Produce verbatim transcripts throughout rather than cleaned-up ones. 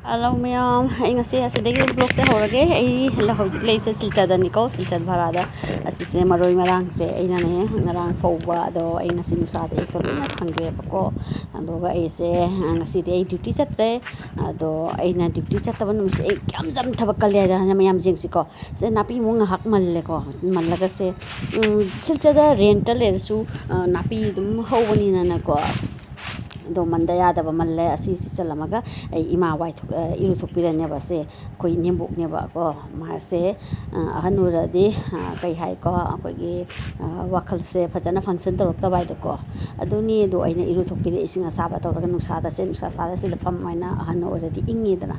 Hello ꯃꯌꯥꯝ, ꯑꯩ ꯉꯁꯤ ꯑꯁꯤꯗꯒꯤ vlogꯁꯦ ꯍꯧꯔꯒꯦ꯫ ꯑꯩ ꯍꯧꯖꯤꯛ ꯂꯩꯁꯦ ꯁꯤꯜꯆꯔꯗꯅꯤꯀꯣ, ꯁꯤꯜꯆꯔ ꯚꯔꯥꯗ꯫ ꯑꯁꯤꯁꯦ ꯃꯔꯣꯏ ꯃꯔꯥꯡꯁꯦ ꯑꯩꯅꯅꯦ ꯉꯔꯥꯡ ꯐꯧꯕ, ꯑꯗꯣ ꯑꯩ ꯉꯁꯤ ꯅꯨꯡꯁꯥꯗ ꯑꯌꯨꯛꯇ ꯂꯣꯏꯅ ꯊꯥꯡꯗꯣꯛꯑꯦꯕꯀꯣ꯫ ꯑꯗꯨꯒ ꯑꯩꯁꯦ ꯉꯁꯤꯗꯤ ꯑꯩ duty ꯆꯠꯇ꯭ꯔꯦ꯫ ꯑꯗꯣ ꯑꯩꯅ duty ꯆꯠꯇꯕ ꯅꯨꯃꯤꯠꯁꯦ ꯑꯩ ꯀꯌꯥꯝ ꯌꯥꯝ ꯊꯕꯛ ꯀꯜꯂꯦ ꯍꯥꯏꯗꯅ ꯃꯌꯥꯝ ꯌꯦꯡꯁꯤꯀꯣ꯫ ꯁꯦ, ꯅꯥꯄꯤ ꯑꯃꯨꯛ ꯉꯥꯏꯍꯥꯛ ꯃꯜꯂꯦꯀꯣ꯫ ꯃꯜꯂꯒꯁꯦ, ꯎꯝ, ꯁꯤꯜꯆꯔꯗ rentꯇ ꯂꯩꯔꯁꯨ, ꯑ, ꯅꯥꯄꯤ ꯑꯗꯨꯝ ꯍꯧꯕꯅꯤꯅꯅꯦꯀꯣ꯫ ꯑꯗꯣ ꯃꯟꯗ ꯌꯥꯗꯕ ꯃꯜꯂꯦ꯫ ꯑꯁꯤꯁꯤ ꯆꯜꯂꯝꯃꯒ ꯑꯩ ꯏꯃꯥ ꯋꯥꯏꯊꯣꯛ-, ꯑ, ꯏꯔꯨꯊꯣꯛꯄꯤꯔꯅꯦꯕ꯫ ꯁꯦ ꯑꯩꯈꯣꯏ ꯏꯅꯦꯝꯕꯣꯛꯅꯦꯕꯀꯣ꯫ ꯃꯥꯁꯦ, ꯑ, ꯑꯍꯟ ꯑꯣꯏꯔꯗꯤ, ꯑ, ꯀꯩ ꯍꯥꯏꯀꯣ, ꯑꯩꯈꯣꯏꯒꯤ, ꯑ, ꯋꯥꯈꯜꯁꯦ ꯐꯖꯅ function ꯇꯧꯔꯛꯇꯕ ꯍꯥꯏꯗꯣꯀꯣ꯫ ꯑꯗꯨꯅꯤ꯫ ꯑꯗꯣ ꯑꯩꯅ ꯏꯔꯨꯊꯣꯛꯄꯤꯔꯦ ꯏꯁꯤꯡ ꯑꯁꯥꯕ ꯇꯧꯔꯒ, ꯅꯨꯡꯁꯥꯗ ꯁꯦ, ꯅꯨꯡꯁꯥ ꯁꯥꯔꯁꯤꯗ ꯐꯝ ꯍꯥꯏꯅ ꯑꯍꯟ ꯑꯣꯏꯔꯗꯤ ꯏꯪꯉꯤꯗꯅ꯫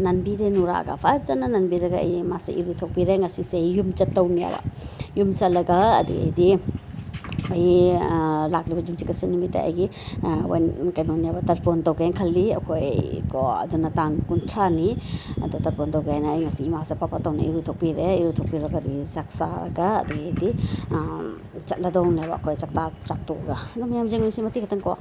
ꯅꯟꯕꯤꯔꯦ ꯅꯨꯔꯥꯒ, ꯐꯖꯅ ꯅꯟꯕꯤꯔꯒ ꯑꯩ ꯃꯥꯁꯦ ꯏꯔꯨꯊꯣꯛꯄꯤꯔꯦ꯫ ꯉꯁꯤꯁꯦ ꯑꯩ ꯌꯨꯝ ꯆꯠꯇꯧꯅꯦꯕ꯫ ꯌꯨꯝ ꯆꯠꯂꯒ ꯑꯗꯨꯗꯩꯗꯤ ꯑꯩ, ꯑ, ꯂꯥꯛꯂꯤꯕ ꯌꯨꯝꯁꯀꯩꯁ ꯅꯨꯃꯤꯠꯇ ꯑꯩꯒꯤ, ꯑ, ꯋꯦꯟ-, ꯀꯩꯅꯣꯅꯦꯕ, ꯇꯔꯄꯣꯟ ꯇꯧꯒꯦꯅ ꯈꯜꯂꯤ ꯑꯩꯈꯣꯏ ꯀꯣ꯫ ꯑꯗꯨꯅ ꯇꯥꯡ ꯀꯨꯟꯊ꯭ꯔꯥꯅꯤ꯫ ꯑꯗꯣ ꯇꯔꯄꯣꯟ ꯇꯧꯒꯦ ꯍꯥꯏꯅ ꯑꯩ ꯉꯁꯤ ꯏꯃꯥꯁꯦ ꯄꯞ ꯄꯞ ꯇꯧꯅ ꯏꯔꯨꯊꯣꯛꯄꯤꯔꯦ꯫ ꯏꯔꯨꯊꯣꯛꯄꯤꯔꯒ ꯑꯗꯨꯗꯤ ꯆꯥꯛ ꯆꯥꯔꯒ ꯑꯗꯨꯗꯩꯗꯤ, ꯑ, ꯆꯠꯂꯗꯧꯅꯦꯕ ꯑꯩꯈꯣꯏ ꯆꯥꯛ ꯆꯥ-, ꯆꯥꯛ ꯇꯣꯛꯑꯒ꯫ ꯑꯗꯣ ꯃꯌꯥꯝ ꯌꯦꯡꯉꯨꯁꯤ ꯃꯇꯦꯛ ꯈꯛꯇꯪ ꯀꯣ꯫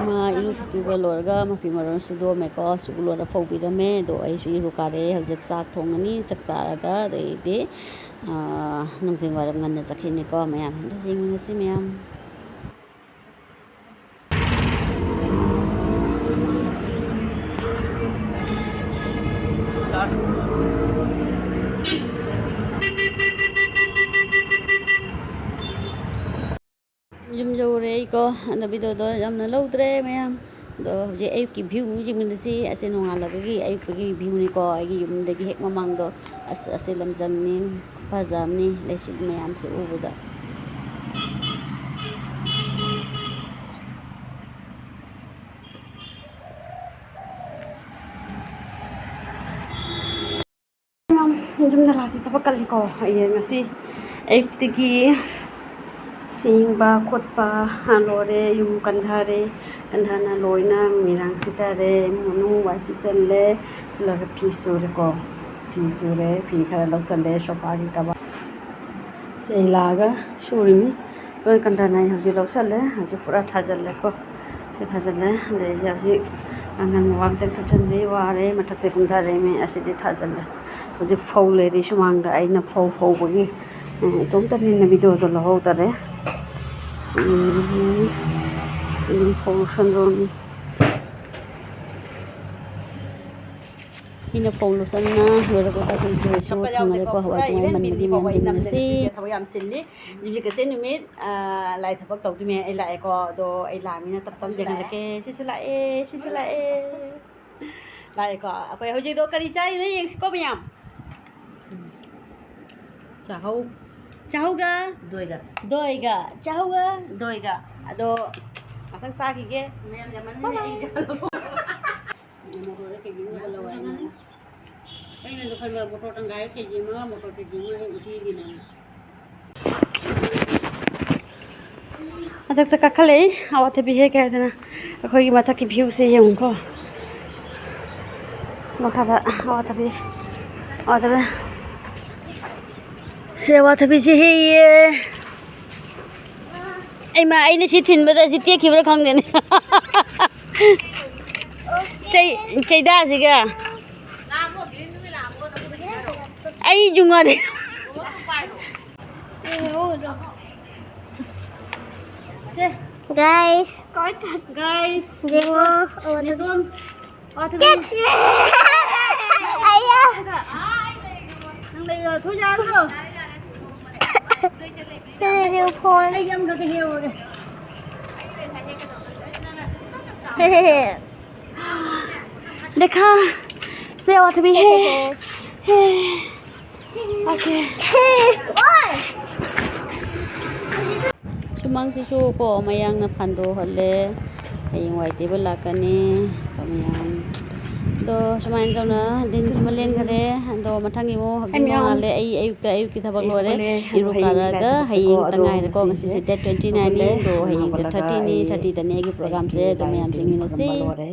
ꯏꯃꯥ ꯏꯔꯨ ꯊꯣꯛꯄꯤꯕ ꯂꯣꯏꯔꯒ ꯃꯐꯤ ꯃꯔꯣꯟ ꯁꯨꯗꯣꯛꯑꯝꯃꯦꯀꯣ, ꯁꯨꯕ ꯂꯣꯏꯔ ꯐꯧꯕꯤꯔꯝꯃꯦ꯫ ꯑꯗꯣ ꯑꯩꯁꯨ ꯏꯔꯨ ꯀꯥꯔꯦ꯫ ꯍꯧꯖꯤꯛ ꯆꯥꯛ ꯊꯣꯡꯉꯅꯤ꯫ ꯆꯥꯛ ꯆꯥꯔꯒ ꯑꯗꯩꯗꯤ, ꯑꯥ, ꯅꯨꯡꯊꯤꯜ ꯋꯥꯏꯔꯝ ꯉꯟꯅ ꯆꯠꯈꯤꯅꯤꯀꯣ ꯃꯌꯥꯝ꯫ ꯑꯗꯨ ꯌꯦꯡꯃꯤꯟꯅꯁꯤ ꯃꯌꯥꯝ꯫ ꯑꯗꯣ ꯚꯤꯗꯤꯑꯣꯗꯣ ꯌꯥꯝꯅ ꯂꯧꯗ꯭ꯔꯦ ꯃꯌꯥꯝ꯫ ꯑꯗꯣ ꯍꯧꯖꯤꯛ ꯑꯌꯨꯛꯀꯤ ꯚ꯭ꯌꯨ ꯌꯦꯡꯃꯤꯟꯅꯁꯤ꯫ ꯑꯁꯤ ꯅꯣꯡꯉꯥꯜꯂꯛꯄꯒꯤ ꯑꯌꯨꯛꯇꯒꯤ ꯚ꯭ꯌꯨꯅꯤꯀꯣ꯫ ꯑꯩꯒꯤ ꯌꯨꯝꯗꯒꯤ ꯍꯦꯛ ꯃꯃꯥꯡꯗꯣ꯫ ꯑꯁ, ꯑꯁꯤ ꯂꯝꯖꯪꯅꯤ, ꯐꯖꯕꯅꯤ ꯂꯩꯁꯤ ꯃꯌꯥꯝꯁꯦ ꯎꯕꯗ꯫ ꯌꯨꯝꯗ ꯂꯥꯛꯇꯦ, ꯊꯕꯛ ꯀꯜꯂꯤꯀꯣ꯫ ꯑꯩ ꯉꯁꯤ ꯑꯌꯨꯛꯇꯒꯤ ꯁꯦꯡꯕ ꯈꯣꯠꯄ ꯂꯣꯏꯔꯦ, ꯌꯨꯝ ꯀꯟꯊꯔꯦ꯫ ꯀꯟꯊꯅ ꯂꯣꯏꯅ ꯃꯤꯔꯥꯡ ꯁꯤꯠꯊꯔꯦ, ꯏꯃꯨꯡ ꯃꯅꯨꯡ ꯋꯥꯏ ꯁꯤꯠꯆꯜꯂꯦ꯫ ꯁꯤꯠꯂꯒ ꯐꯤ ꯁꯨꯔꯦꯀꯣ꯫ ꯐꯤ ꯁꯨꯔꯦ, ꯐꯤ ꯈꯔ ꯂꯧꯁꯜꯂꯦ, ꯁꯣꯐꯥꯒꯤ ꯀꯕꯔ꯫ ꯁꯤ ꯑꯩ ꯂꯥꯛꯑꯒ ꯁꯨꯔꯤꯅꯤ꯫ ꯂꯣꯏ ꯀꯟꯊꯅ ꯑꯩ ꯍꯧꯖꯤꯛ ꯂꯧꯁꯜꯂꯦ꯫ ꯍꯧꯖꯤꯛ ꯄꯨꯔꯥ ꯊꯥꯖꯜꯂꯦꯀꯣ꯫ ꯁꯤ ꯊꯥꯖꯜꯂꯦ꯫ ꯑꯗꯩꯗꯤ ꯍꯧꯖꯤꯛ ꯑꯉꯥꯡ ꯃꯋꯥ ꯈꯤꯇꯪ ꯊꯨꯞꯁꯟꯕꯩ ꯋꯥꯔꯦ꯫ ꯃꯊꯛꯇ ꯀꯨꯝꯊꯔꯦ꯫ ꯃꯤ ꯑꯁꯤꯗꯤ ꯊꯥꯖꯜꯂꯦ꯫ ꯍꯧꯖꯤꯛ ꯐꯧ ꯂꯩꯔꯤ ꯁꯨꯃꯥꯡꯗ꯫ ꯑꯩꯅ ꯐꯧ ꯐꯧꯕꯒꯤ, ꯎꯝ, ꯏꯇꯣꯝꯇꯅꯤꯅ ꯚꯤꯗꯤꯑꯣꯗꯣ ꯂꯧꯍꯧꯗꯔꯦ꯫ ꯎꯝ, ꯑꯗꯨꯝ ꯐꯧ ꯂꯧꯁꯟꯗ꯭ꯔꯣꯅꯤ꯫ ꯑꯩꯅ ꯐꯧ ꯂꯣꯠꯁꯟꯅ ꯂꯣꯏꯔꯛꯄꯗ ꯑꯩꯈꯣꯏ ꯏꯆꯦ ꯍꯣꯏꯁꯨ ꯊꯣꯡꯅꯔꯦꯀꯣ꯫ ꯍꯋꯥꯏ ꯆꯦꯡꯋꯥꯏ ꯃꯟꯕꯒꯤ ꯃꯌꯥꯝ ꯌꯦꯡꯃꯤꯟꯅꯁꯤ꯫ ꯊꯕꯛ ꯌꯥꯝ ꯆꯤꯜꯂꯤ꯫ ꯌꯨꯝꯁꯤ ꯀꯩꯁꯦ ꯅꯨꯃꯤꯠ, ꯑ, ꯂꯥꯏ ꯊꯕꯛ ꯇꯧꯗꯣꯏꯅꯦ꯫ ꯑꯩ ꯂꯥꯛꯑꯦꯀꯣ꯫ ꯑꯗꯣ ꯑꯩ ꯂꯥꯛꯑꯃꯤꯅ ꯇꯞ ꯇꯞ ꯌꯦꯡꯍꯜꯂꯛꯀꯦ꯫ ꯁꯤꯁꯨ ꯂꯥꯛꯑꯦ, ꯁꯤꯁꯨ ꯂꯥꯛꯑꯦ꯫ ꯂꯥꯛꯑꯦꯀꯣ꯫ ꯑꯩꯈꯣꯏ ꯍꯧꯖꯤꯛꯗꯣ ꯀꯔꯤ ꯆꯥꯔꯤꯅꯣ ꯌꯦꯡꯁꯤꯀꯣ ꯃꯌꯥꯝ꯫ ꯆꯥꯍꯧ꯫ ꯆꯥꯍꯧꯒ꯫ ꯗꯣꯏꯒ꯫ ꯗꯣꯏꯒ꯫ ꯆꯥꯍꯧꯒ꯫ ꯗꯣꯏꯒ꯫ ꯑꯗꯣ ꯉꯥꯛꯇꯪ ꯆꯥꯈꯤꯒꯦ꯫ ꯃꯌꯥꯝ ꯌꯥꯝꯃꯟꯈ꯭ꯔꯦ, bye bye꯫ ꯑꯩ ꯆꯥꯍꯧ꯫ ꯃꯣꯇꯣꯔꯗ ꯀꯦꯖꯤ ꯑꯃꯒ ꯂꯧ ꯍꯥꯏꯅ꯫ ꯑꯩꯅꯁꯨ ꯈꯟꯕ ꯃꯣꯇꯣꯔ ꯇꯪꯈꯥꯏ ꯀꯦꯖꯤ ꯑꯃꯒ ꯃꯣꯇꯣꯔ ꯀꯦꯖꯤ ꯑꯃ ꯑꯩ ꯎꯇꯤꯒꯤꯅ꯫ ꯃꯊꯛꯇ ꯀꯥꯈꯠꯂꯛꯏ, ꯑꯋꯥꯊꯕꯤ ꯍꯦꯛꯀꯦ ꯍꯥꯏꯗꯅ꯫ ꯑꯩꯈꯣꯏꯒꯤ ꯃꯊꯛꯀꯤ ꯚ꯭ꯌꯨꯁꯦ ꯌꯦꯡꯉꯨꯀꯣ꯫ ꯃꯈꯥꯗ ꯑꯋꯥꯊꯕꯤ, ꯑꯋꯥꯊꯕꯤ꯫ ꯁꯦ ꯑꯋꯥꯊꯕꯤꯁꯦ ꯍꯦꯛꯏꯌꯦ꯫ ꯑꯩꯃ, ꯑꯩꯅ ꯁꯤ ꯊꯤꯟꯕꯗ ꯁꯤ ꯇꯦꯛꯈꯤꯕ꯭ꯔꯥ ꯈꯪꯗꯦꯅꯦ꯫ ꯆꯩ-, ꯆꯩꯗꯥꯁꯤꯒ꯫ ꯑꯩ ꯖꯨꯡꯉꯗꯤ꯫ ꯁꯦ꯫ Guys꯫ Guys꯫ ꯌꯦꯡꯉꯣ꯫ ꯅꯦꯇꯣꯟ꯫ ꯑꯣ, ꯑꯗꯨ ꯀꯦꯠꯁ꯫ ꯑꯌꯥ꯫ ꯅꯪ ꯂꯩꯔꯣ, ꯊꯣꯏ ꯌꯥꯗ꯭ꯔꯣ? ꯁꯦ, ꯁꯦ, ꯐꯣꯟ꯫ ꯑꯩꯒꯤ ꯑꯃꯈꯛꯇ ꯍꯦꯛꯎꯔꯒꯦ꯫ देखा, से उठ भी है। OK। ꯁꯨꯃꯥꯡꯁꯤꯁꯨ ꯀꯣ ꯃꯌꯥꯡꯅ ꯐꯟꯗꯣꯛꯍꯜꯂꯦ꯫ ꯍꯌꯦꯡꯋꯥꯏ ꯇꯦꯕꯜ ꯂꯥꯛꯀꯅꯤ ꯀꯣ ꯃꯌꯥꯡ꯫ ꯑꯗꯣ ꯁꯨꯃꯥꯏꯅ ꯇꯧꯅ ꯗꯤꯟꯁꯤꯃ ꯂꯦꯟꯈꯔꯦ꯫ ꯑꯗꯣ ꯃꯊꯪꯒꯤ ꯑꯃꯨꯛ ꯍꯧꯖꯤꯛ ꯅꯣꯡꯉꯥꯜꯂꯦ꯫ ꯑꯩ ꯑꯌꯨꯛꯇ ꯑꯌꯨꯛꯀꯤ ꯊꯕꯛ ꯂꯣꯏꯔꯦ꯫ ꯏꯔꯨ ꯀꯥꯔꯛꯑꯒ ꯍꯌꯦꯡꯇ ꯉꯥꯏꯔꯦꯀꯣ꯫ ꯉꯁꯤꯁꯦ date twenty nine ꯅꯤ꯫ ꯑꯗꯣ ꯍꯌꯦꯡꯁꯦ thirty ꯅꯤ꯫ Thirty ꯗꯅꯦ ꯑꯩꯒꯤ program ꯁꯦ꯫ ꯑꯗꯣ ꯃꯌꯥꯝꯁꯦ ꯌꯦꯡꯃꯤꯟꯅꯁꯤ꯫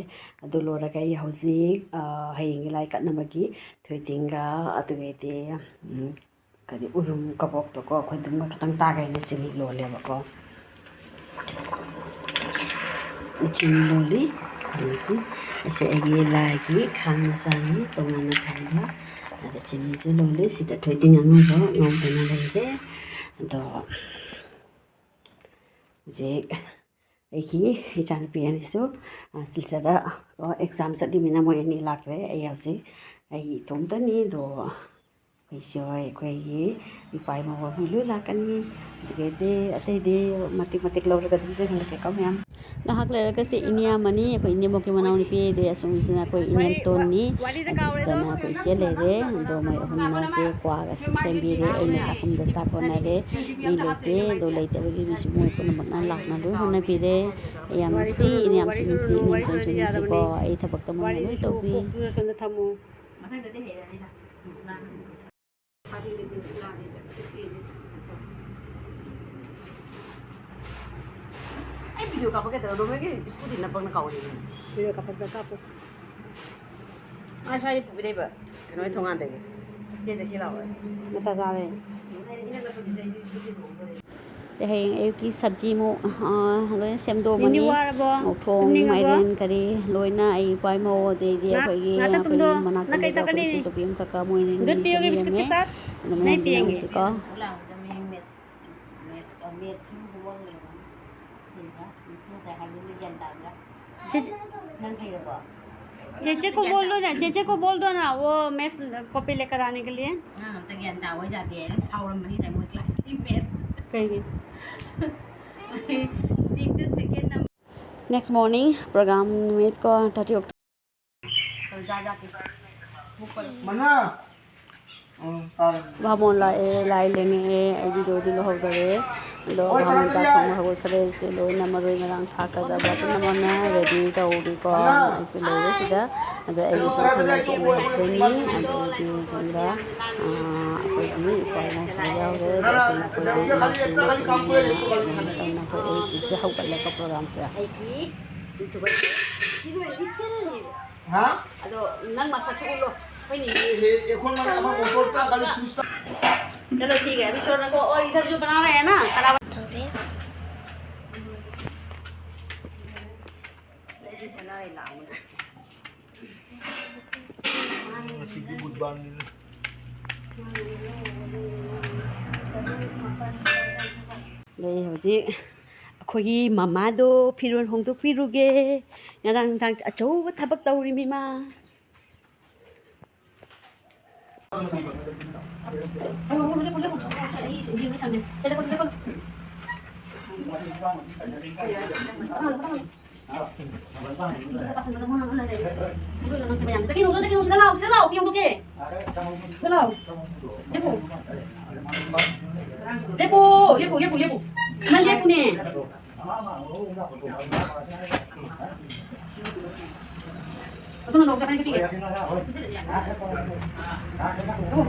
ꯑꯗꯨ ꯂꯣꯏꯔꯒ ꯑꯩ ꯍꯧꯖꯤꯛ, ꯑ, ꯍꯌꯦꯡꯒꯤ ꯂꯥꯏ ꯀꯠꯅꯕꯒꯤ ꯊꯣꯏꯗꯤꯡꯒ ꯑꯗꯨꯒꯩꯗꯤ, ꯎꯝ, ꯀꯔꯤ, ꯎꯔꯨꯝ ꯀꯕꯣꯛꯇꯣꯀꯣ, ꯑꯩꯈꯣꯏ ꯑꯗꯨꯝ ꯈꯇꯪ ꯇꯥꯒꯩꯅ ꯆꯤꯅꯤ ꯂꯣꯜꯂꯦꯕꯀꯣ꯫ ꯆꯤꯅꯤ ꯂꯣꯜꯂꯤ꯫ ꯑꯗꯨꯁꯨ ꯑꯁꯤ ꯑꯩꯒꯤ ꯂꯥꯏꯒꯤ ꯈꯥꯡ ꯃꯆꯥꯅꯤ ꯇꯣꯉꯥꯟꯅ ꯊꯝꯕ꯫ ꯑꯗ ꯆꯤꯅꯤꯁꯦ ꯂꯣꯜꯂꯤ꯫ ꯁꯤꯗ ꯊꯣꯏꯗꯤꯡ ꯑꯉꯧꯕ ꯉꯧꯗꯅ ꯂꯩꯔꯦ꯫ ꯑꯗꯣ ꯍꯧꯖꯤꯛ ꯑꯩꯒꯤ ꯏꯆꯥꯅꯨꯄꯤ ꯑꯅꯤꯁꯨ, ꯑ, ꯁꯤꯜꯆꯔꯗ, ꯑ, exam ꯆꯠꯂꯤꯃꯤꯅ ꯃꯣꯏ ꯑꯅꯤ ꯂꯥꯛꯈ꯭ꯔꯦ꯫ ꯑꯩ ꯍꯧꯖꯤꯛ ꯑꯩ ꯏꯇꯣꯝꯇꯅꯤ꯫ ꯑꯗꯣ ꯑꯩꯈꯣꯏ ꯏꯆꯦ ꯍꯣꯏ, ꯑꯩꯈꯣꯏꯒꯤ ꯏꯄꯥ ꯏꯃꯧ ꯍꯣꯏ ꯂꯣꯏ ꯂꯥꯛꯀꯅꯤ꯫ ꯑꯗꯨꯗꯒꯤꯗꯤ ꯑꯇꯩꯗꯤ ꯃꯇꯤꯛ ꯃꯇꯤꯛ ꯂꯧꯔꯒ ꯑꯗꯨꯝ ꯆꯦꯟꯍꯜꯂꯛꯀꯦꯀꯣ ꯃꯌꯥꯝ꯫ ꯉꯥꯏꯍꯥꯛ ꯂꯩꯔꯒ ꯁꯤ ꯏꯅꯦ ꯑꯃꯅꯤ, ꯑꯩꯈꯣꯏ ꯏꯅꯦꯝꯕꯣꯛꯀꯤ ꯃꯅꯥꯎꯅꯨꯄꯤ, ꯑꯗꯩ ꯑꯁꯣꯝꯒꯤꯁꯤꯅ ꯑꯩꯈꯣꯏ ꯏꯅꯦꯝꯇꯣꯟꯅꯤ꯫ ꯑꯗꯨꯁꯤꯗꯅ ꯑꯩꯈꯣꯏ ꯏꯆꯦ ꯂꯩꯔꯦ꯫ ꯑꯗꯣ ꯃꯣꯏ ꯑꯍꯨꯝꯅ ꯁꯦ ꯀ꯭ꯋꯥꯒꯁꯦ ꯁꯦꯝꯕꯤꯔꯦ꯫ ꯑꯩꯅ ꯆꯥꯛꯈꯨꯝꯗ ꯆꯥꯛ ꯍꯣꯠꯅꯔꯦ꯫ ꯃꯤ ꯂꯩꯇꯦ꯫ ꯑꯗꯣ ꯂꯩꯇꯕꯒꯤ ꯃꯤꯁꯨ ꯃꯣꯏ ꯄꯨꯝꯅꯃꯛꯅ ꯂꯥꯛꯅ ꯂꯣꯏ ꯍꯣꯠꯅꯕꯤꯔꯦ꯫ ꯑꯩ ꯌꯥꯝ ꯅꯨꯡꯁꯤ, ꯏꯅꯦ ꯌꯥꯝꯁꯨ ꯅꯨꯡꯁꯤ, ꯏꯅꯦꯝꯇꯣꯟꯁꯨ ꯅꯨꯡꯁꯤꯀꯣ꯫ ꯑꯩ ꯊꯕꯛꯇ ꯃꯣꯏꯅ ꯂꯣꯏ ꯇꯧꯕꯤ꯫ ꯃꯊꯪꯗꯗꯤ ꯍꯩꯔꯅꯤꯗ꯫ ꯑꯩ video ꯀꯥꯞꯄꯛꯀꯦ ꯇꯧꯔ ꯔꯣꯃꯦꯒꯤ scooty ꯅꯄꯛꯅ ꯀꯥꯎꯔꯤꯅꯦ꯫ Video ꯀꯥꯞꯄꯛꯄ ꯀꯥꯞꯄꯣ꯫ ꯑ, ꯁ꯭ꯋꯥꯏꯗ ꯄꯨꯕꯤꯔꯛꯏꯕ ꯀꯩꯅꯣ ꯊꯣꯡꯒꯥꯟꯗꯒꯤ꯫ ꯆꯦ ꯆꯠꯁꯤ ꯂꯥꯛꯑꯣ꯫ ꯃꯆꯥ ꯆꯥꯔꯦ꯫ ꯑꯗꯩ ꯍꯌꯦꯡ ꯑꯌꯨꯛꯀꯤ ꯁꯕꯖꯤ ꯑꯃꯨꯛ, ꯑ, ꯂꯣꯏꯅ ꯁꯦꯝꯗꯣꯛꯑꯃꯅꯤ꯫ ꯅꯤꯡꯗꯤ ꯋꯥꯔꯕꯣ? ꯉꯧꯊꯣꯡ, ꯇꯨꯝꯅꯤꯡꯉꯕꯣ? ꯃꯥꯏꯔꯦꯟ ꯀꯔꯤ ꯂꯣꯏꯅ ꯑꯩ ꯏꯄꯥ ꯏꯃꯧ ꯑꯗꯩꯗꯤ ꯉꯥ-, ꯑꯩꯈꯣꯏꯒꯤ, ꯉꯥꯛꯇ ꯑꯩꯈꯣꯏ ꯇꯨꯝꯗꯣ꯫ ꯃꯅꯥꯛꯇ ꯅꯪ ꯀꯩ ꯂꯩꯕ ꯑꯩꯈꯣꯏ ꯇꯧꯒꯅꯤ? ꯏꯆꯦ ꯆꯧꯕꯤ ꯑꯃꯈꯛꯀ ꯃꯣꯏ ꯑꯅꯤ ꯗꯨꯠ ꯄꯤꯌꯣꯒꯤ ꯁꯦꯝꯕꯤꯔꯝꯃꯦ꯫ ꯕꯤꯁꯀꯤꯠꯀꯤ ꯆꯥ? ꯑꯗꯨ ꯅꯪ ꯃꯌꯥꯝꯁꯨ ꯄꯤꯌꯦꯡꯒꯦ꯫ ꯌꯦꯡꯉꯁꯤꯀꯣ꯫ ꯃꯦꯠꯁ, ꯑ, ꯃꯦꯠꯁꯁꯨ ꯍꯣꯝꯋꯥꯔꯛ ꯂꯩꯔꯝꯒꯅꯤ꯫ ꯀꯩꯕ? ꯃꯤꯁꯅ ꯉꯁꯥꯏ ꯍꯥꯏꯕꯗꯨ ꯒ꯭ꯌꯥꯟ ꯇꯥꯕ꯭ꯔꯥ? ꯆꯦꯆꯦ, ꯅꯪ ꯍꯩꯔꯕꯣ? चेचे को बोल दो ना, चेचे को बोल दो ना, वो मैथ्स कॉपी लेकर आने के लिए। ꯑꯉꯥꯡ ꯑꯝꯇ ꯒ꯭ꯌꯥꯟ ꯇꯥꯕ ꯌꯥꯗꯦ ꯍꯥꯏꯅ ꯁꯥꯎꯔꯝꯕꯅꯤꯗ ꯃꯣꯏ class ꯀꯤ ꯃꯦꯠꯁ꯫ ꯀꯩꯒꯤ? Take the second number. Next morning program ꯅꯨꯃꯤꯠ ꯀꯣ, thirty October꯫ ꯃꯅꯥ꯫ ꯕꯥꯃꯣꯟ ꯂꯥꯛꯑꯦ, ꯂꯥꯏ ꯂꯦꯡꯉꯛꯑꯦ, ꯑꯩ videoꯗꯤ ꯂꯧꯍꯧꯗꯔꯦ꯫ ꯑꯗꯣ ꯕꯥꯃꯣꯟ ꯆꯥꯛ ꯊꯣꯡꯕ ꯍꯧꯒꯠꯈ꯭ꯔꯦ꯫ ꯁꯤ ꯂꯣꯏꯅ ꯃꯔꯣꯏ ꯃꯔꯥꯡ ꯊꯥꯛꯀꯗꯕ ꯄꯨꯝꯅꯃꯛꯅ ready ꯇꯧꯔꯤꯀꯣ꯫ ꯑꯩꯁꯨ ꯂꯣꯏꯔꯦ ꯁꯤꯗ꯫ ꯑꯗꯣ ꯑꯩꯒꯤ ꯁꯣꯝ ꯊꯪꯕꯁꯦ ꯑꯩꯒꯤ husbandꯅꯤ꯫ ꯑꯗꯩꯗꯤ ꯁꯣꯝꯗ, ꯑꯥ, ꯑꯩꯈꯣꯏꯒꯤ ꯏꯄ꯭ꯋꯥ ꯏꯅꯥꯎꯁꯤꯡ ꯌꯥꯎꯔꯦ꯫ ꯑꯗꯣ ꯑꯁꯤ ꯃꯈꯣꯏꯒꯤ ꯏꯅꯥꯎꯁꯤꯡ ꯃꯈꯣꯏꯒꯤ ꯏꯃꯨꯡꯅ ꯑꯗꯨꯃꯥꯏꯅ ꯇꯧꯅ ꯑꯩꯈꯣꯏ ꯑꯌꯨꯛꯀꯤꯁꯦ ꯍꯧꯒꯠꯂꯒ programꯁꯦ꯫ ꯍꯥ? ꯑꯗꯣ ꯅꯪ ꯃꯁꯛꯁꯨ ꯎꯠꯂꯣ꯫ ꯑꯩꯈꯣꯏꯅꯤ꯫ ꯑꯦ, ꯑꯦ, ꯑꯩꯈꯣꯏ ꯃꯔꯛ ꯑꯃ ꯑꯣꯇꯣ ꯇꯥꯡ ꯀꯥꯂꯤ ꯁꯨꯁ ꯇꯥꯡ꯫ चलो ठीक है, अभी छोड़ना को और इधर जो बना रहे हैं ना, खराब। ꯉꯁꯤꯗꯤ ꯕꯨꯙꯕꯥꯔꯅꯤꯅ꯫ ꯑꯗꯩ ꯍꯧꯖꯤꯛ ꯑꯩꯈꯣꯏꯒꯤ ꯃꯃꯥꯗꯣ ꯐꯤꯔꯣꯜ ꯍꯣꯡꯗꯣꯛꯄꯤꯔꯨꯒꯦ꯫ ꯉꯔꯥꯡ ꯅꯨꯡꯗꯥꯡ ꯑꯆꯧꯕ ꯊꯕꯛ ꯇꯧꯔꯤꯃꯤ ꯃꯥ꯫ ꯁꯤꯗ ꯂꯥꯎ, ꯁꯤꯗ ꯂꯥꯎ, ꯐꯤ ꯍꯣꯡꯗꯣꯛꯀꯦ꯫ ꯁꯤꯗ ꯂꯥꯎ꯫ ꯂꯦꯞꯄꯨ꯫ ꯂꯦꯞꯄꯨ, ꯂꯦꯞꯄꯨ, ꯂꯦꯞꯄꯨ, ꯂꯦꯞꯄꯨ꯫ ꯅꯪ ꯂꯦꯞꯄꯨꯅꯦ꯫ ꯑꯗꯨꯅ ꯂꯧꯗ ꯍꯥꯏꯗꯤ ꯄꯤꯒꯦ꯫ ꯑꯗꯨ,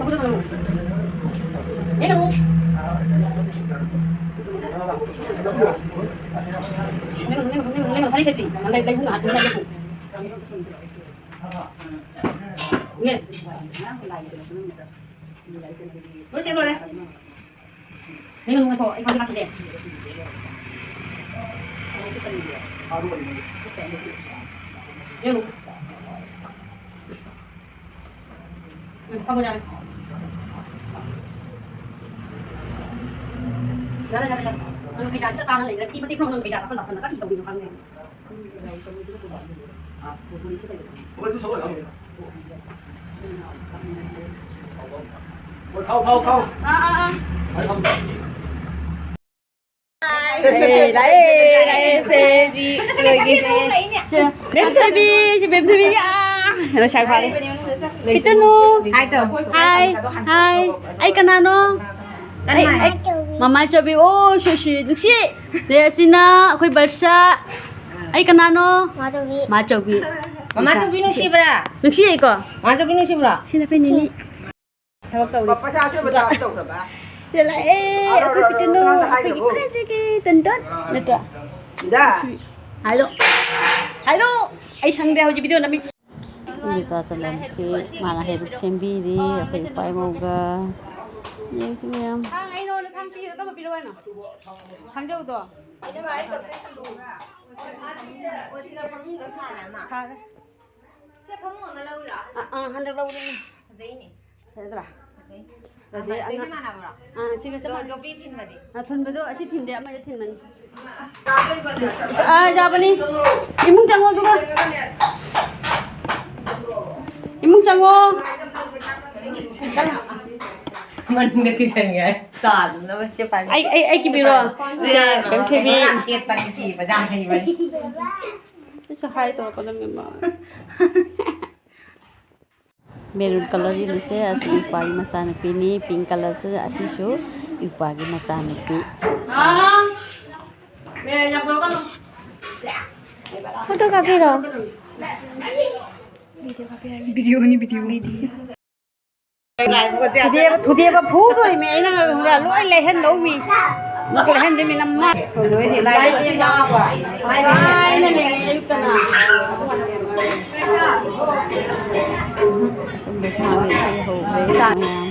ꯑꯗꯨ, ꯑꯗꯨ꯫ ꯂꯦꯞꯄꯨ꯫ ꯂꯦꯞꯄꯨ, ꯂꯦꯞꯄꯨ, ꯂꯦꯞꯄꯨ, ꯂꯦꯞꯄꯨ꯫ ꯐꯅꯦꯛ ꯁꯦꯠꯇ꯭ꯔꯤ꯫ ꯂꯩ, ꯂꯩꯕꯨꯡ ꯉꯥꯛꯇ ꯂꯦꯞꯄꯨ꯫ ꯂꯣꯏ ꯁꯦꯠ ꯂꯣꯏꯔꯦ꯫ ꯅꯪ ꯉꯥꯏꯈꯣ, ꯑꯩ ꯐꯥꯕꯤ ꯂꯥꯛꯈꯤꯒꯦ꯫ ꯌꯦꯡꯉꯨ꯫ ꯎꯝ, ꯐꯝꯃꯣ ꯌꯥꯔꯦ꯫ ꯌꯥꯔꯦ, ꯌꯥꯔꯦ, ꯌꯥꯔꯦ꯫ ꯅꯪ ꯀꯩꯀꯥ ꯈꯤꯇ ꯇꯥꯅ ꯂꯩꯈ꯭ꯔꯦ꯫ ꯐꯤ ꯃꯇꯦꯛ ꯐꯥꯎ ꯅꯪ ꯀꯩꯀꯥ ꯇꯥꯁꯜ ꯇꯥꯁꯜꯂꯒ ꯀꯔꯤ ꯇꯧꯔꯤꯅꯣ ꯈꯪꯗꯦ꯫ ꯊꯥꯎ, ꯊꯥꯎ, ꯊꯥꯎ꯫ ꯑꯥ, ꯑꯥ, ꯑꯥ꯫ ꯍꯥꯏ, ꯊꯝ, ꯊꯝ꯫ ꯑꯦ, ꯂꯥꯛꯑꯦ, ꯂꯥꯛꯑꯦ, ꯁꯦ꯫ ꯁꯦ, ꯃꯦꯝ ꯊꯣꯏꯕꯤ, ꯁꯤ ꯃꯦꯝ ꯊꯣꯏꯕꯤ, ꯌꯥ! ꯀꯩꯅꯣ, ꯁꯥꯏ ꯐꯥꯔꯦ꯫ ꯈꯤꯇꯅꯨ꯫ ꯍꯥꯏ ꯇꯧ꯫ ꯍꯥꯏ, ꯍꯥꯏ꯫ ꯑꯩ ꯀꯅꯥꯅꯣ? ꯀꯅꯥ? ꯑꯩ, ꯑꯩ, ꯃꯃꯥ ꯆꯧꯕꯤ꯫ ꯑꯣ, ꯁꯨ, ꯁꯨ, ꯅꯨꯡꯁꯤ꯫ ꯁꯦ, ꯑꯁꯤꯅ ꯑꯩꯈꯣꯏ ꯕꯔꯁꯥ꯫ ꯑꯩ ꯀꯅꯥꯅꯣ? ꯃꯥꯆꯧꯕꯤ꯫ ꯃꯥꯆꯧꯕꯤ꯫ ꯃꯃꯥ ꯆꯧꯕꯤ ꯅꯨꯡꯁꯤꯕ꯭ꯔꯥ? ꯅꯨꯡꯁꯤꯌꯦꯀꯣ? ꯃꯃꯥ ꯆꯧꯕꯤ ꯅꯨꯡꯁꯤꯕ꯭ꯔꯥ? ꯁꯤꯅ ꯑꯩꯈꯣꯏ ꯅꯤꯅꯤ꯫ ꯊꯕꯛ ꯇꯧꯔꯤ꯫ ꯄꯩꯁꯥꯁꯨ ꯕꯖꯥꯔ ꯇꯧꯗꯕ꯫ ꯁꯤꯗ ꯂꯥꯛꯑꯦ, ꯑꯩꯈꯣꯏ ꯄꯤꯇꯨꯅꯨ, ꯑꯩꯈꯣꯏꯒꯤ ꯈ꯭ꯋꯥꯏꯗꯒꯤ ꯇꯟꯇꯟ ꯅꯠꯇ꯭ꯔꯥ? ꯏꯗꯥ꯫ ꯍꯥꯏꯔꯣ, ꯍꯥꯏꯔꯣ, ꯑꯩ ꯁꯪꯗꯦ ꯍꯧꯖꯤꯛ ꯚꯤꯗꯤꯑꯣ ꯅꯝꯃꯤ꯫ ꯏꯟꯗꯤꯆꯥ ꯆꯂꯝꯈꯤ, ꯃꯥꯅ ꯍꯩꯔꯨꯛ ꯁꯦꯝꯕꯤꯔꯤ, ꯑꯩꯈꯣꯏ ꯏꯄꯥ ꯏꯃꯧꯒ꯫ ꯌꯦꯡꯁꯤ ꯃꯌꯥꯝ꯫ ꯊꯥꯡ ꯑꯩ ꯅꯉꯣꯟꯗ ꯊꯥꯡ ꯄꯤꯔꯣ, ꯀꯔꯝꯕ ꯄꯤꯔꯛꯑꯣ ꯍꯥꯏꯅꯣ? ꯊꯥꯡꯖꯧꯗꯣ? ꯊꯥꯔꯦ꯫ ꯁꯦ, ꯐꯃꯨꯡ ꯑꯃ ꯂꯧꯔꯥ? ꯑꯥ, ꯑꯥ, ꯍꯟꯗꯛ ꯂꯧꯔꯦ꯫ ꯐꯖꯩꯅꯦ꯫ ꯐꯖꯗ꯭ꯔꯥ? ꯐꯖꯩ꯫ ꯐꯖꯩ꯫ ꯑꯃ, ꯑꯗꯩ ꯑꯉꯥꯡ-, ꯃꯥꯟꯅꯕ꯭ꯔꯣ? ꯑꯥ, ꯁꯤꯒ ꯆꯞ ꯑꯗꯣ ꯃꯥꯟꯅꯩ꯫ ꯖꯣꯕꯤ ꯊꯤꯟꯕꯗꯤ? ꯑꯥ, ꯊꯤꯟꯕꯗꯣ ꯑꯁꯤ ꯊꯤꯟꯗꯦ, ꯑꯃꯁꯦ ꯊꯤꯟꯕꯅꯤ꯫ ꯑꯥ, ꯌꯥꯕꯅꯤ꯫ ꯏꯃꯨꯡ ꯆꯪꯉꯣ ꯑꯗꯨꯒ꯫ ꯏꯃꯨꯡ ꯆꯪꯉꯣ꯫ ꯆꯪꯉꯣ꯫ ꯃꯅꯤꯡꯗ ꯀꯤꯁꯟꯒꯦ꯫ ꯇꯥꯗꯅꯕ ꯁꯦ ꯄꯥꯏ꯫ ꯑꯩ, ꯑꯩ, ꯑꯩ ꯀꯤꯕꯤꯔꯣ? ꯁꯤ ꯌꯥꯔꯦ, ꯃꯃꯥ꯫ ꯀꯩꯝ ꯀꯤꯕꯤ꯫ ꯌꯥꯝ ꯆꯦꯠꯄꯅꯤ, ꯀꯤꯕꯁꯦ ꯌꯥꯝ ꯍꯩꯕꯅꯤ꯫ ꯑꯩꯁꯨ ꯍꯥꯏ ꯇꯧꯔꯛꯀꯗꯕꯅꯦ, ꯃꯥ꯫ ꯃꯦꯔꯨꯟ ꯀꯂꯔꯒꯤꯅꯤꯁꯦ, ꯑꯁꯤ ꯏꯄꯥꯒꯤ ꯃꯆꯥꯅꯨꯄꯤꯅꯤ꯫ ꯄꯤꯡ ꯀꯂꯔꯁꯦ, ꯑꯁꯤꯁꯨ ꯏꯄꯥꯒꯤ ꯃꯆꯥꯅꯨꯄꯤ꯫ ꯐꯣꯇꯣ ꯀꯥꯞꯄꯤꯔꯣ꯫ ꯚꯤꯗꯤꯑꯣꯅꯤ, ꯚꯤꯗꯤꯑꯣ꯫ ꯊꯨꯗꯦꯛꯑꯕ, ꯊꯨꯗꯦꯛꯑꯕ ꯐꯨꯗꯣꯔꯤꯃꯤ ꯑꯩꯅ, ꯈꯪꯕ꯭ꯔꯥ? ꯂꯣꯏ ꯂꯩꯍꯟꯗꯧꯃꯤ꯫ ꯂꯩꯍꯟꯗꯣꯏꯃꯤ ꯅꯝꯃ꯫ ꯂꯣꯏꯅ ꯂꯩ꯫ ꯂꯥꯏꯅ ꯂꯩ ꯑꯌꯨꯛꯇꯅ꯫ ꯑꯁꯨꯝꯕ ꯁꯨꯃꯥꯡꯗ ꯏꯁꯩ ꯍꯧꯈ꯭ꯔꯦ ꯃꯌꯥꯝ꯫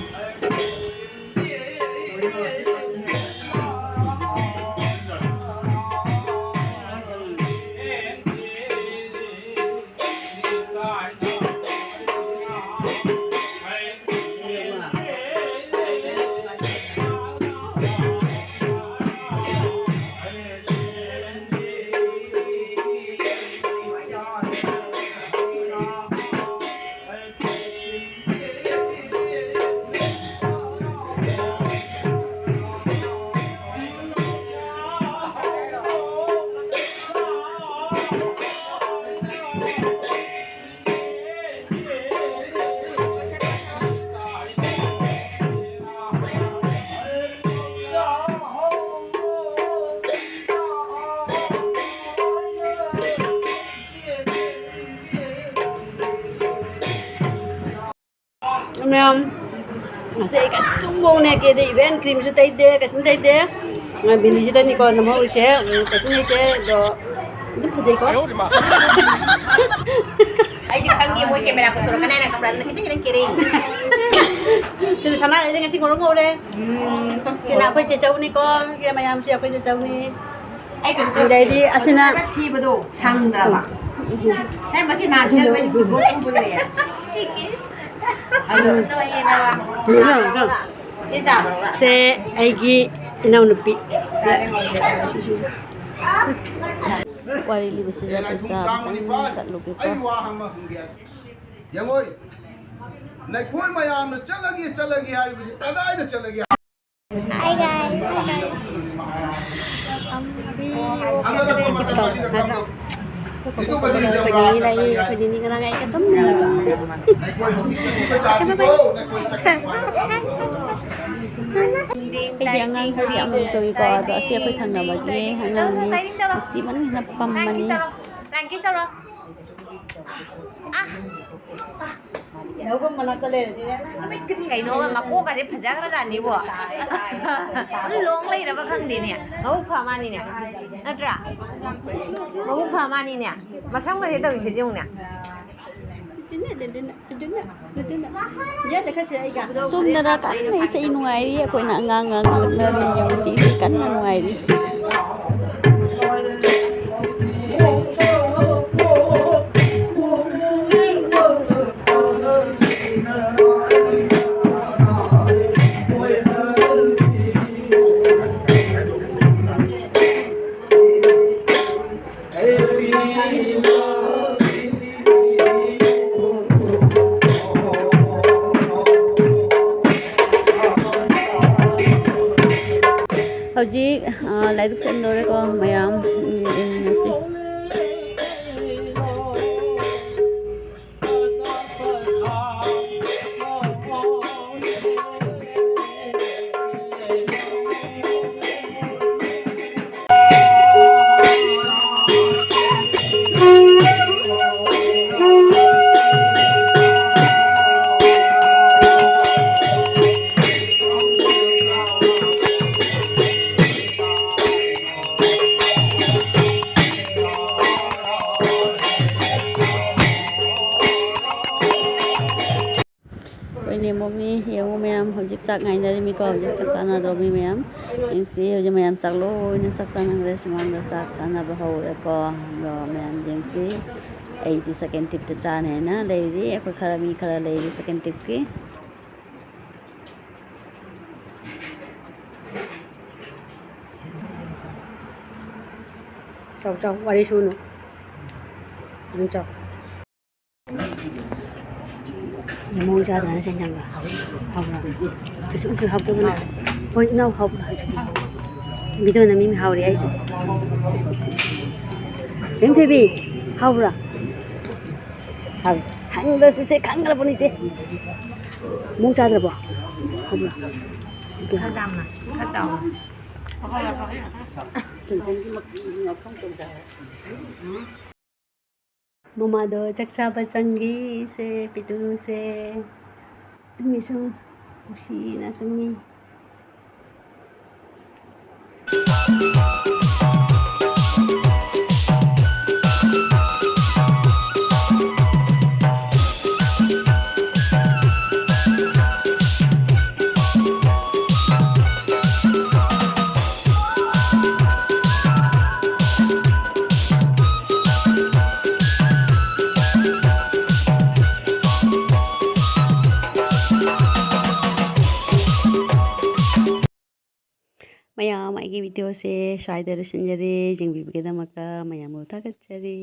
ꯃꯌꯥꯝ, ꯉꯁꯤ ꯑꯩ ꯀꯩꯁꯨꯝ ꯃꯑꯣꯡꯅꯦ ꯀꯦꯗꯦ, even creamꯁꯨ ꯇꯩꯗꯦ, ꯀꯩꯁꯨꯝ ꯇꯩꯗꯦ꯫ ꯕꯤꯂꯤꯁꯤꯗꯅꯤꯀꯣ ꯅꯝꯍꯧꯔꯤꯁꯦ꯫ ꯎꯝ, ꯀꯩꯁꯨꯝ ꯂꯩꯇꯦ, ꯑꯗꯣ ꯑꯗꯨꯝ ꯐꯖꯩꯀꯣ꯫ ꯑꯩꯗꯤ ꯈꯪꯉꯦ, ꯃꯣꯏ camera ꯄꯨꯊꯣꯔꯛꯀꯅꯤ ꯍꯥꯏꯅ, ꯈꯪꯕ꯭ꯔꯥ? ꯑꯗꯨꯅ ꯈꯤꯇꯪ ꯈꯤꯇꯪ ꯀꯦꯔꯛꯏꯅꯦ꯫ ꯁꯤꯅ ꯁꯅꯥ ꯂꯩꯗꯤ ꯉꯁꯤ ꯉꯧꯔꯣꯛ ꯉꯧꯔꯦ꯫ ꯎꯝ, ꯁꯤꯅ ꯑꯩꯈꯣꯏ ꯆꯦ ꯆꯧꯅꯤꯀꯣ꯫ ꯁꯤ ꯃꯌꯥꯝꯁꯤ ꯑꯩꯈꯣꯏ ꯆꯦ ꯆꯧꯅꯤ꯫ ꯑꯩ ꯀꯩꯅꯣ ꯇꯧꯔꯛꯀꯦ꯫ ꯑꯗꯩꯗꯤ ꯑꯁꯤꯅ ꯊꯤꯕꯗꯣ ꯁꯪꯗ꯭ꯔꯕ꯫ ꯎꯝ꯫ ꯍꯦ, ꯃꯁꯤ ꯅꯥꯟꯁꯤꯟꯕꯩ ꯆꯤꯡꯒꯣꯠ ꯆꯤꯡꯒꯣꯠ ꯂꯩꯌꯦ꯫ ꯑꯗꯣ ꯁꯤ ꯆꯥꯕ꯭ꯔꯣ? ꯁꯦ ꯑꯩꯒꯤ ꯏꯅꯥꯎꯅꯨꯄꯤ꯫ ꯋꯥꯔꯤ ꯂꯤꯕꯁꯤꯗ ꯄꯩꯁꯥ ꯑꯝꯇꯪ ꯀꯠꯂꯨꯒꯦꯀꯣ꯫ ꯑꯩ ꯋꯥ ꯑꯃ ꯍꯪꯒꯦ꯫ ꯌꯦꯡꯉꯣꯏ, ꯅꯈꯣꯏ ꯃꯌꯥꯝꯅ ꯆꯠꯂꯒꯦ, ꯆꯠꯂꯒꯦ ꯍꯥꯏꯔꯤꯕꯁꯤ ꯀꯗꯥꯏꯗ ꯆꯠꯂꯒꯦ? Hi guys. ꯍꯪꯒꯠꯂꯛꯄ ꯃꯇꯝ ꯑꯁꯤꯗ ꯀꯝꯗꯧ? ꯑꯩꯈꯣꯏ ꯅꯤꯅꯤ ꯂꯩꯌꯦ, ꯑꯩꯈꯣꯏ ꯅꯤꯅꯤ ꯉꯔꯥꯡ ꯑꯩꯒ ꯑꯗꯨꯝ ꯂꯩꯕ꯫ ꯅꯈꯣꯏ ꯍꯧꯖꯤꯛ ꯆꯠꯈꯤꯕ ꯖꯥꯇꯤꯗꯣ, ꯅꯈꯣꯏ ꯆꯠꯈꯤꯕ ꯑꯩꯒꯤ ꯑꯉꯥꯡꯁꯤꯗꯤ ꯌꯥꯝ ꯇꯧꯏꯀꯣ, ꯑꯗꯣ ꯑꯁꯤ ꯑꯩꯈꯣꯏ ꯊꯪꯅꯕꯒꯤ ꯑꯉꯥꯡꯅꯤ, ꯅꯨꯡꯁꯤꯃꯟꯒꯤꯗꯅ ꯄꯝꯃꯅꯤ꯫ ꯂꯧꯐꯝ ꯃꯅꯥꯛꯇ ꯂꯩꯔꯗꯤꯅꯦ꯫ ꯀꯩꯅꯣ, ꯃꯀꯣꯛꯀꯁꯦ ꯐꯖꯈ꯭ꯔꯖꯥꯠꯅꯤꯕꯣ꯫ ꯑꯗꯨꯝ ꯂꯣꯡ ꯂꯩꯔꯕ ꯈꯪꯗꯦꯅꯦ꯫ ꯃꯕꯨꯛ ꯐ ꯃꯥꯅꯤꯅꯦ꯫ ꯅꯠꯇ꯭ꯔꯥ? ꯃꯕꯨꯛ ꯐ ꯃꯥꯅꯤꯅꯦ꯫ ꯃꯁꯝꯒꯁꯦ ꯇꯧꯔꯤꯁꯦ ꯌꯦꯡꯉꯨꯅꯦ꯫ ꯁꯣꯝꯗꯅ ꯀꯟꯅ ꯏꯁꯩ ꯅꯨꯡꯉꯥꯏꯔꯤ, ꯑꯩꯈꯣꯏꯅ ꯑꯉꯥꯡ ꯉꯥꯡꯅꯔꯤ, ꯌꯦꯡꯉꯨ, ꯁꯤ ꯏꯁꯩ ꯀꯟꯅ ꯅꯨꯡꯉꯥꯏꯔꯤ꯫ ꯍꯧꯖꯤꯛ, ꯑ, ꯂꯥꯏꯗꯨꯛ ꯆꯟꯗꯧꯔꯦꯀꯣ, ꯃꯌꯥꯝ, ꯎꯝ, ꯌꯦꯡꯃꯤꯟꯅꯁꯤ꯫ ꯌꯦꯡꯉꯣ ꯃꯤ, ꯌꯦꯡꯉꯣ ꯃꯌꯥꯝ, ꯍꯧꯖꯤꯛ ꯆꯥꯛ ꯉꯥꯏꯅꯔꯤꯃꯤꯀꯣ, ꯍꯧꯖꯤꯛ ꯆꯥꯛ ꯆꯥꯅꯗꯧꯔꯤ ꯃꯌꯥꯝ꯫ ꯌꯦꯡꯁꯤ, ꯍꯧꯖꯤꯛ ꯃꯌꯥꯝ ꯆꯥꯛ ꯂꯣꯏꯅ ꯆꯥꯛ ꯆꯥꯅꯈ꯭ꯔꯦ, ꯁꯨꯃꯥꯡꯗ ꯆꯥꯛ ꯆꯥꯅꯕ ꯍꯧꯔꯦꯀꯣ꯫ ꯑꯗꯣ ꯃꯌꯥꯝ ꯌꯦꯡꯁꯤ, ꯑꯩꯗꯤ ꯁꯦꯀꯦꯟ ꯇ꯭ꯔꯤꯞꯇ ꯆꯥꯅꯦꯅ ꯂꯩꯔꯤ, ꯑꯩꯈꯣꯏ ꯈꯔ, ꯃꯤ ꯈꯔ ꯂꯩꯔꯤ ꯁꯦꯀꯦꯟ ꯇ꯭ꯔꯤꯞꯀꯤ꯫ ꯆꯥꯎ, ꯆꯥꯎ, ꯋꯥꯔꯤ ꯁꯨꯅꯨ꯫ ꯑꯗꯨꯝ ꯆꯥꯎ꯫ ꯃꯑꯣꯡ ꯆꯥꯗꯅ ꯁꯦ ꯏꯟꯁꯥꯡꯗꯣ ꯍꯥꯎꯕ꯭ꯔꯥ? ꯀꯩꯁꯨ ꯀꯩꯁꯨ ꯍꯥꯎꯇꯕꯅꯦ꯫ ꯍꯣꯏ, ꯏꯅꯥꯎ ꯍꯥꯎꯕ꯭ꯔꯥ ꯍꯥꯏꯁꯤꯗꯤ꯫ ꯚꯤꯗꯤꯑꯣ ꯅꯝꯃꯤ ꯃꯤ ꯍꯥꯎꯔꯦ ꯍꯥꯏꯁꯦ꯫ ꯕꯦꯝꯊꯣꯏꯕꯤ, ꯍꯥꯎꯕ꯭ꯔꯥ? ꯍꯥꯎꯋꯦ꯫ ꯈꯪꯗ꯭ꯔꯁꯨ ꯁꯦ ꯈꯪꯈ꯭ꯔꯕꯅꯤ ꯁꯦ꯫ ꯃꯑꯣꯡ ꯆꯥꯗ꯭ꯔꯕꯣ? ꯍꯥꯎꯕ꯭ꯔꯥ? ꯈꯔ ꯌꯥꯝꯅ, ꯈꯔ ꯆꯥꯎꯅ꯫ ꯃꯃꯥꯗꯣ ꯆꯥꯛ ꯆꯥꯕ ꯆꯪꯈꯤ꯫ ꯁꯦ ꯄꯤꯇꯨꯁꯦ ꯇꯨꯝꯃꯤ ꯁꯨꯝ ꯅꯨꯡꯁꯤꯅ ꯇꯨꯝꯃꯤ꯫ ꯃꯌꯥꯝ, ꯑꯩꯒꯤ ꯚꯤꯗꯤꯑꯣꯁꯦ ꯁ꯭ꯋꯥꯏꯗ ꯂꯣꯏꯁꯤꯟꯖꯔꯦ꯫ ꯌꯦꯡꯕꯤꯕꯒꯤꯗꯃꯛꯇ ꯃꯌꯥꯝꯕꯨ ꯊꯥꯒꯠꯆꯔꯤ꯫